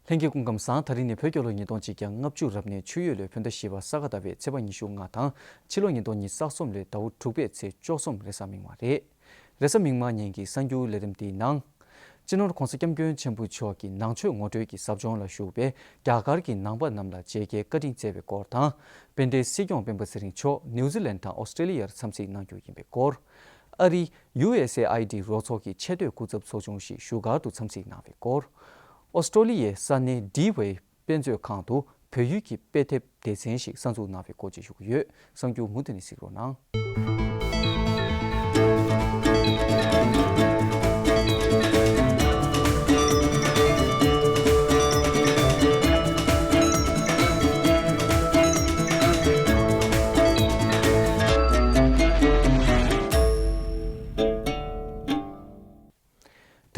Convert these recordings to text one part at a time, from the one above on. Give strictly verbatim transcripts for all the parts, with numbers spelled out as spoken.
ལྷན་རྒྱས་སྐུ་ཁམས་བཟང་། ད་རིང་ནི་བོད་རྒྱལ་ལོ་ཉིས་སྟོང་གཅིག་བརྒྱ་ལྔ་བཅུ་རབ་གནས་ཆུ་ཡོས་ལོའི་བོད་ཟླ་བཞི་པ་ས་ག་ཟླ་བའི་ཚེས་པ་ཉི་ཤུ་ལྔ་དང་། ཕྱི་ལོ་ཉིས་སྟོང་ཉི་ཤུ་རྩ་གསུམ་ལོའི་ཟླ་བ་དྲུག་པའི་ཚེས་བཅུ་གསུམ་རེས་གཟའ་མིག་དམར་རེད། རེས་གཟའ་མིག་དམར་ཉིན་གྱི་གསར་འགྱུར་ལས་རིམ་འདིའི་ནང་། སྤྱི་ནོར་༧གོང་ས་༧སྐྱབས་མགོན་ཆེན་པོ་མཆོག་གི་ནང་ཆོས་ངོ་སྤྲོད་ཀྱི་ཟབ་སྦྱོང་ལ་ཞུགས་པའི་རྒྱ་གར་གྱི་ནང་པ་རྣམས་ལ་མཇལ་ཁའི་བཀའ་དྲིན་སྩལ་བའི་སྐོར་དང་། དཔལ་ལྡན་སྲིད་སྐྱོང་སྤེན་པ་ཚེ་རིང་མཆོག་ནིའུ་ཛི་ལན་དང་ཨོ་སི་ཀྲེ་ལི་ཡར་འཚམས་གཟིགས་གནང་རྒྱུ་ཡིན་པའི་སྐོར། ཨ་རིའི་ཡུ་ཨེས་ཨེ་ཨའི་ཌི་རོགས་ཚོགས་ཀྱི་ཆེས་མཐོའི་སྐུ་ཚབ་ཚོགས་ཆུང་ཞིག་བཞུགས་སྒར་དུ་འཚམས་གཟིགས་གནང་བའི་སྐོར། ཨོ་སི་ཀྲོ་ལི་ཡའི་ས་གནས་ཌི་ཝེ་དཔེ་མཛོད་ཁང་དུ་བོད་ཡིག་གི་དཔེ་དེབ་སྡེ་ཚན་ཞིག་གསར་འཛུགས་གནང་བའི་སྐོར་བཅས་ཞུ་གི་ཡོད། གསར་འགྱུར་མུ་མཐུད་ནས་གཟིགས་རོགས་གནང་།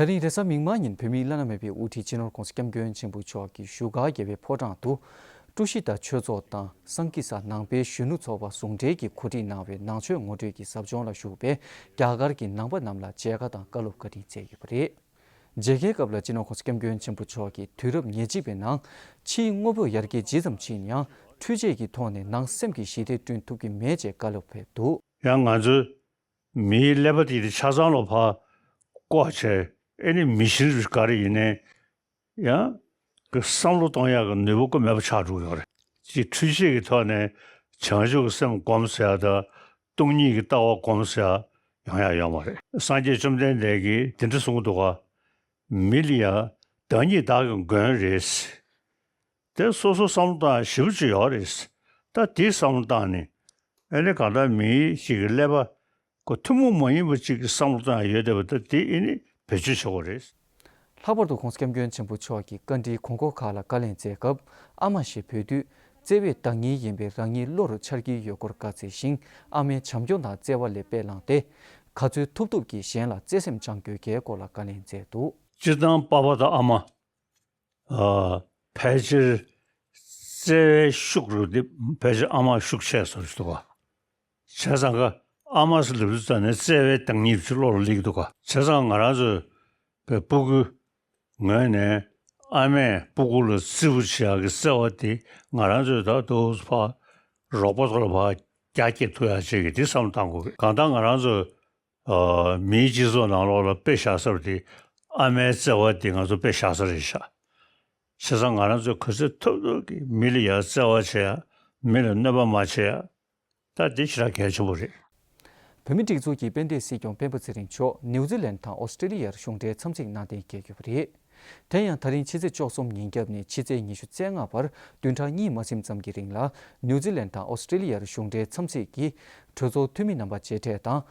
ད་རིང་རེས་གཟའ་མིག་དམར་ཉིན་བོད་མིའི་བླ་ན་མེད་པའི་དབུ་ཁྲིད་སྤྱི་ནོར་༧གོང་ས་༧སྐྱབས་མགོན་ཆེན་པོ་མཆོག་གིས་བཞུགས་སྒར་རྒྱལ་བའི་ཕོ་བྲང་དུ། ཀྲུའུ་ཞི་དང་ཆོས་ཚོགས་དང་སཾ་སྐྱ་ས་ནང་པའི་གཞོན་ནུ་ཚོགས་པ་ཟུང་འབྲེལ་གྱིས་གོ་སྒྲིག་གནང་བའི་ནང་ཆོས་ངོ་སྤྲོད་ཀྱི་ཟབ་སྦྱོང་ལ་ཞུགས་པའི་རྒྱ་གར་གྱི་ནང་པ་རྣམས་ལ་མཇལ་ཁ་དང་བཀའ་སློབ་བཀའ་དྲིན་སྩལ་ཡོད་པ་རེད། མཇལ་ཁའི་སྐབས་ལ་སྤྱི་ནོར་༧གོང་ས་༧སྐྱབས་མགོན་ཆེན་པོ་མཆོག་གིས། དུས་རབས་ཉེར་གཅིག་པའི་ནང་ཕྱིའི་དངོས་པོ་ཡར་རྒྱས་ཇི་ཙམ་ཕྱིན་ཡང་། འཕྲུལ་ཆས་ཀྱི་ཐོག་ནས་ནང་སེམས་ཀྱི་ཞི་བདེ་བསྐྲུན་ཐུབ་ཀྱི་མེད་ཅེས་བཀའ་སློབ་ཕེབས་འདུག། ཡང་ང་ཚོའི་མིའི་ཀླད་པ་དེ་ཆ་ཚང་ལ་ཕར་བཀོག་བྱས། ཨེ་ནི་མི་ཤིན་རི་ག་རེ་ཡིན་ནའི་ཡང་གི་བསམ་བློ་གཏོང་ཡག་གི་ནུས་པ་ཀུན་མེད་པ་ཆགས་འགྲོ་གི་ཡོད་རེད། ཅིག་འཕྲུལ་ཆས་ཀྱི་ཐོག་ནས་བྱང་ཆུབ་ཀྱི་སེམས་སྒོམ་ཟེར་ཡ་དང་སྟོང་ཉིད་ཀྱི་ལྟ་བ་སྒོམ་ཟེར་ཡ་ཡོང་ཡ་ཡོད་མ་རེད། སངས་རྒྱས་བཅོམ་ལྡན་འདས་ཀྱིས་འདི་འདྲ་གསུངས་འདུག་ག། མི་ལ་ཡ་བདག་ཉིད་བདག་གི་མགོན་རེད། དེ་སོ་སོ་བསམ་བློ་བཏང་ཞིབ་ཅིག་ཡོད་རེད། ད་དེ་བསམ་བློ་བཏང་ནས་ཨེ་ནི་གང་ལྟར་མི་ཞིག་གི་ཀླད་པ་ཁོ་ཐུན་མོང་མ་ཡིན་པ་ཅིག་གི་བསམ་བློ་བཏང་ཡ་ཡོད་བསྡད་པ་ད་དེ་ཨེ་ནི་བེད་སྤྱོད་བྱེད་དགོས་རེད། ལྷག་པར་དུ་༧གོང་ས་༧སྐྱབས་མགོན་ཆེན་པོ་མཆོག་གིས་བཀའ་འདྲིའི་དགོངས་སྐོར་ཁག་ལ་བཀའ་ལན་སྩལ་སྐབས། ཨ་མ་ཞེས་འབོད་དུས། བརྩེ་བས་བདག་ཉིད་ཡིན་པས་རང་ཉིད་བློ་རུ་འཆར་གྱི་ཡོད་སྐོར་བཀའ་སྩལ་ཞིང་། ཨ་མའི་བྱམས་སྐྱོང་དང་བརྩེ་བ་ལས་དཔེ་བླངས་ཏེ། ག་ཚོད་ཐུབ་ཐུབ་ཀྱིས་གཞན་ལ་བརྩེ་སེམས་བཅངས་དགོས་གལ་སྐོར་ལ་བཀའ་ལན་སྩལ་འདུག། སྤྱིར་བཏང་པ་ཕ་དང་ཨ་མ། ཨ། ཕལ་ཆེར་བརྩེ་བའི་ཤུགས་རུ་དེ་ཕལ་ཆེར་ཨ་མ་ཤུགས་ཆེ་བཟོ་ཞིག་འདུག་ག། བྱས་ཙང་ཀ་ཨ་མ་ཟེར་ལབ་དུས་ཙམ་ནས་བརྩེ་བའི་བདག་ཉིད་ཅིག་བློ་ལ་སླེབས་ཀྱི་འདུག་ག། བྱས་ཙང་ང་རང་ཚོའི་པའི་སྤུ་གུ་ངོས་ནས་ཨ་མས་སྤུ་གུ་ལ་བརྩི་བ་བྱེད་ཡག་གི་བརྩེ་བ་དེ་ང་རང་ཚོས་ད་དུང་ཕར་རོགས་པ་ཚོ་ལ་ཕར་རྒྱ་སྐྱེད་ཐུབ་ཡག་ཅིག་གི་དེ་བསམ་བློ་བཏང་དགོས་གི། གང་ལྟར་ང་རང་ཚོ་ཨ་མིའི་སྤྱི་ཚོགས་ནང་ལོགས་ལ་དཔེ་བཞག་ས་དེ་ཨ་མའི་བརྩེ་བ་དེ་ང་ཚོ་དཔེ་བཞག་ས་རེད་ཤག། བྱས་ཙང་ང་རང་ཚོས་ག་ཚོད་ཐུབ་ཐུབ་ཀྱིས་མི་ལ་ཡ་བརྩེ་བ་བྱེད་ཡ། མི་ལ་གནོད་པ་མ་བྱེད་ཡ། ད་འདི་ཞེ་དྲག་གལ་ཆེན་པོ་རེད། བོད་མིའི་སྒྲིག་འཛུགས་ཀྱི་དཔལ་ལྡན་སྲིད་སྐྱོང་སྤེན་པ་ཚེ་རིང་མཆོག་ནིའུ་ཛི་ལན་དང་ཨོ་སི་ཀྲི་ལི་ཡར་གཞུང་འབྲེལ་འཚམས་གཟིགས་གནང་གཏན་འཁེལ་ཡོད་པ་རེད། དེ་ཡང་ད་རིང་ཕྱི་ཚེས་བཅུ་གསུམ་ཉིན་རྒྱབ་ནས་ཕྱི་ཚེས་ཉི་ཤུ་རྩ་ལྔ་བར་བདུན་ཕྲག་གཉིས་མ་ཟིན་ཙམ་གྱི་རིང་ལ་ནིའུ་ཛི་ལན་དང་ཨོ་སི་ཀྲི་ལི་ཡར་གཞུང་འབྲེལ་འཚམས་གཟིགས་ཀྱིས་གྲོས་ཚོགས་འཐུས་མི་རྣམ་པ་མཇལ་འཕྲད་དང་།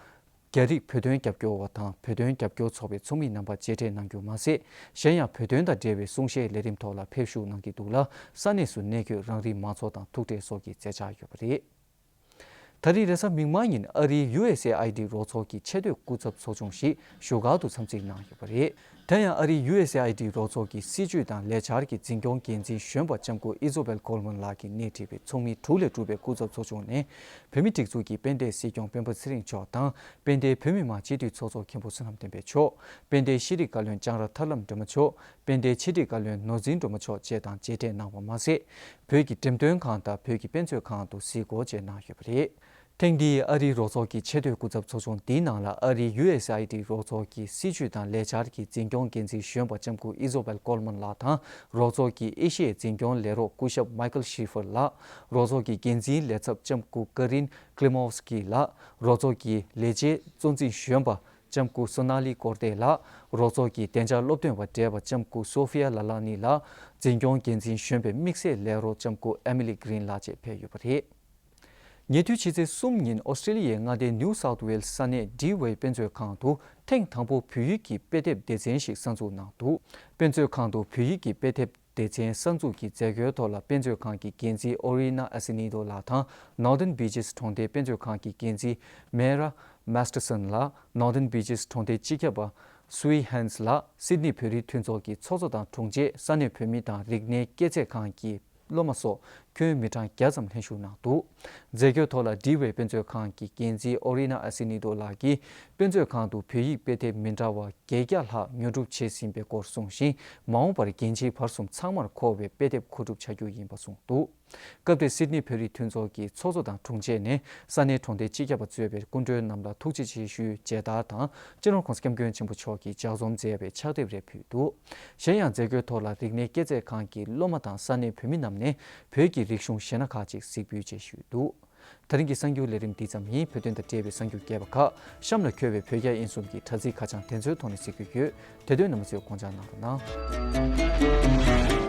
རྒྱ་རིགས་བོད་དོན་རྒྱབ་སྐྱོར་བ་དང་བོད་དོན་རྒྱབ་སྐྱོར་ཚོགས་པའི་ཚོགས་མི་རྣམ་པ་མཇལ་འཕྲད་གནང་རྒྱུ་མ་ཟད། གཞན་ཡང་བོད་དོན་དང་འབྲེལ་བའི་གསུང་བཤད་ལས་རིམ་ཐོག་ལ་ཕེབས་ཞུགས་གནང་གི་འདུག་ལ། ས་གནས་སུ་གནས་འཁོད་རང་རིགས་མང་ཚོགས་དང་ཐུག་འཕྲད་སོགས་ཀྱི་མཛད་འཆར་ཡོད་པ་རེད། ད་རེས་རེས་གཟའ་མིག་དམར་ཉིན་ཨ་རིའི་ཡུ་ཨེས་ཨེ་ཨའི་ཌི་རོགས་ཚོགས་ཀྱི་ཆེས་མཐོའི་སྐུ་ཚབ་ཚོགས་ཆུང་ཞིག་བཞུགས་སྒར་དུ་འཚམས་གཟིགས་གནང་ཡོད་པ་རེད། དེ་ཡང་ཨ་རིའི་ཡུ་ཨེས་ཨེ་ཨའི་ཌི་རོགས་ཚོགས་ཀྱི་སྲིད་བྱུས་དང་ལས་འཆར་གྱི་འཛིན་སྐྱོང་འགན་འཛིན་གཞོན་པ་ལྕམ་སྐུ་ཨི་ཛོ་བེལ་ཀོལ་མན་ལགས་ཀྱིས་སྣེ་ཁྲིད་པའི་ཚོགས་མི་དྲུག་ལས་གྲུབ་པའི་སྐུ་ཚབ་ཚོགས་ཆུང་ནས། བོད་མིའི་སྒྲིག་འཛུགས་ཀྱི་དཔལ་ལྡན་སྲིད་སྐྱོང་སྤེན་པ་ཚེ་རིང་མཆོག་དང་། དཔལ་ལྡན་བོད་མི་མང་སྤྱི་འཐུས་ཚོགས་གཙོ་མཁན་པོ་བསོད་ནམས་བསྟན་འཕེལ་མཆོག་དཔལ་ལྡན་ཤེས་རིག་བཀའ་བློན་ལྕང་ར་ཐར་ལམ་སྒྲོལ་མ་མཆོག་དཔལ་ལྡན་ཆེད་སྒྲིག་བཀའ་བློན་ནོར་འཛིན་སྒྲོལ་མ་མཆོག་བཅས་དང་མཇལ་འཕྲད་གནང་བ་མ་ཟད། བོད་ཀྱི་འགྲེམས་སྟོན་ཁང་དང་བོད་ཀྱི་དཔེ་མཛོད་ཁང་དུ་གཟིགས་སྐོར་བཅས་གནང་ཡོད་པ་རེད། ཐེངས་འདིའི་ཨ་རིའི་རོགས་ཚོགས་ཀྱི་ཆེས་མཐོའི་སྐུ་ཚབ་ཚོགས་ཆུང་འདིའི་ནང་ལ་ཨ་རིའི་ཡུ་ཨེས་ཨེ་ཨའི་ཌི་རོགས་ཚོགས་ཀྱི་སྲིད་བྱུས་དང་ལས་འཆར་གྱི་འཛིན་སྐྱོང་འགན་འཛིན་གཞོན་པ་ལྕམ་སྐུ་ཨི་ཛོ་བེལ་ཀོལ་མན་ལགས་དང་། རོགས་ཚོགས་ཀྱི་ཨེ་ཤི་ཡའི་འཛིན་སྐྱོང་ལས་རོགས་སྐུ་ཞབས་མའི་ཀལ་ཤི་ཧྥར་ལགས། རོགས་ཚོགས་ཀྱི་འགན་འཛིན་ལས་ཚབ་ལྕམ་སྐུ་ཀ་རིན་ཀླི་མོ་ཝ་སི་ཀི་ལགས། རོགས་ཚོགས་ཀྱི་ལས་བྱེད་གཙོ་འཛིན་གཞོན་པ་ལྕམ་སྐུ་སོ་ན་ལི་ཀོར་ཏེ་ལགས། རོགས་ཚོགས་ཀྱི་བདེ་འཇགས་སློབ་སྟོན་པ་བགྲེས་པ་ལྕམ་སྐུ་སོ་ཧྥི་ཡ་ལ་ལ་ནི་ལགས། འཛིན་སྐྱོང་འགན་འཛིན་གཞོན་པའི་དམིགས་བསལ་ལས་རོགས་ལྕམ་སྐུ་ཨེ་མི་ལི་གྷི་རིན་ལགས་བཅས་ཕེབས་ཡོད་པ་རེད། ཉེ་དུས་ཕྱི་ཚེས་གསུམ་ཉིན་ཨོ་སི་ཀྲི་ལི་ཡའི་མངའ་སྡེ་ནིའུ་སའུཐ་ཝེལ་ས་གནས་ཌི་ཝེ་དཔེ་མཛོད་ཁང་དུ་ཐེངས་དང་པོ་བོད་ཡིག་གི་དཔེ་དེབ་སྡེ་ཚན་ཞིག་གསར་འཛུགས་གནང་འདུག་དཔེ་མཛོད་ཁང་དུ་བོད་ཡིག་གི་དཔེ་དེབ་སྡེ་ཚན་གསར་འཛུགས་ཀྱི་མཛད་སྒོའི་ཐོག་ལ་དཔེ་མཛོད་ཁང་གི་འགན་འཛིན་ཨོ་རི་ན་ཨ་སི་ནི་དོ་ལགས་དང་Northern Beaches་གྲོང་སྡེའི་དཔེ་མཛོད་ཁང་གི་འགན་འཛིན་མེ་ར་མཱ་སྟར་སན་ལགས། Northern Beaches་གྲོང་སྡེའི་སྤྱི་ཁྱབ་པ་སུའི་ཧན་སི་ལགས། སིད་ནི་བོད་རིགས་མཐུན་ཚོགས་ཀྱི་ཚོགས་གཙོ་དང་དྲུང་ཆེ། ས་གནས་བོད་མི་དང་རིག་གནས་སྐྱེད་ཚལ་ཁང་གི་སློབ་མ་སོགས་ ཁྱོན་མི་གྲངས་བརྒྱ་ཙམ་ལྷན་ཞུགས་གནང་འདུག། མཛད་སྒོའི་ཐོག་ལ་ཌི་ཝེ་དཔེ་མཛོད་ཁང་གི་འགན་འཛིན་ཨོ་རི་ན་ཨ་སི་ནི་ཏོ་ལགས་ཀྱིས། དཔེ་མཛོད་ཁང་དུ་བོད་ཡིག་དཔེ་དེབ་མི་འདྲ་བ་བརྒྱད་བརྒྱ་ལྷག་ཉོ་སྒྲུབ་བྱས་ཟིན་པའི་སྐོར་གསུངས་ཤིང་། མ་འོངས་པར་རྒན་བྱིས་བར་གསུམ་ཚང་མར་མཁོ་བའི་དཔེ་དེབ་མཁོ་སྒྲུབ་བྱ་རྒྱུ་ཡིན་པ་གསུངས་འདུག། སྐབས་དེར་སིད་ནི་བོད་རིགས་མཐུན་ཚོགས་ཀྱི་ཚོགས་གཙོ་དང་དྲུང་ཆེ་ནས་ས་གནས་གྲོང་སྡེ་སྤྱི་ཁྱབ་པ་གཙོས་པའི་སྐུ་མགྲོན་རྣམས་ལ་ཐུགས་རྗེ་ཆེ་ཞུའི་མཇལ་དར་དང་། སྤྱི་ནོར་༸གོང་ས་༸སྐྱབས་མགོན་ཆེན་པོ་མཆོག་གིས་ལྗགས་རྩོམ་མཛད་པའི་ཕྱག་དེབ་རེ་ཕུལ་འདུག། གཞན་ཡང་། མཛད་སྒོའི་ཐོག་ལ་རིག་གནས་སྐྱེད་ཚལ་ཁང་གི་སློབ་མ་དང་ས་གནས་བོད་མི་རྣམས་ནས་བོད་ཀྱི་རིག་གཞུང་གཞས་སྣ་ཁག་ཅིག་གཟིགས་འབུལ་བཅས་ཞུས་འདུག། ད་རིང་གི་གསར་འགྱུར་ལས་རིམ་འདི་ཙམ་ཡིན། བོད་དོན་དང་འབྲེལ་བའི་གསར་འགྱུར་རྒྱས་པ་ཁག་གཤམ་ལ་འཁོད་པའི་བོད་རྒྱ་དབྱིན་གསུམ་གྱི་དྲ་ཚིགས་ཁ་བྱང་དེ་ཚོའི་ཐོག་ནས་གཟིགས་རྒྱུ་ཡོད། དེ་དོན་རྣམ་པ་ཚོས་དགོངས་འཇགས་གནང་རོགས་གནང་།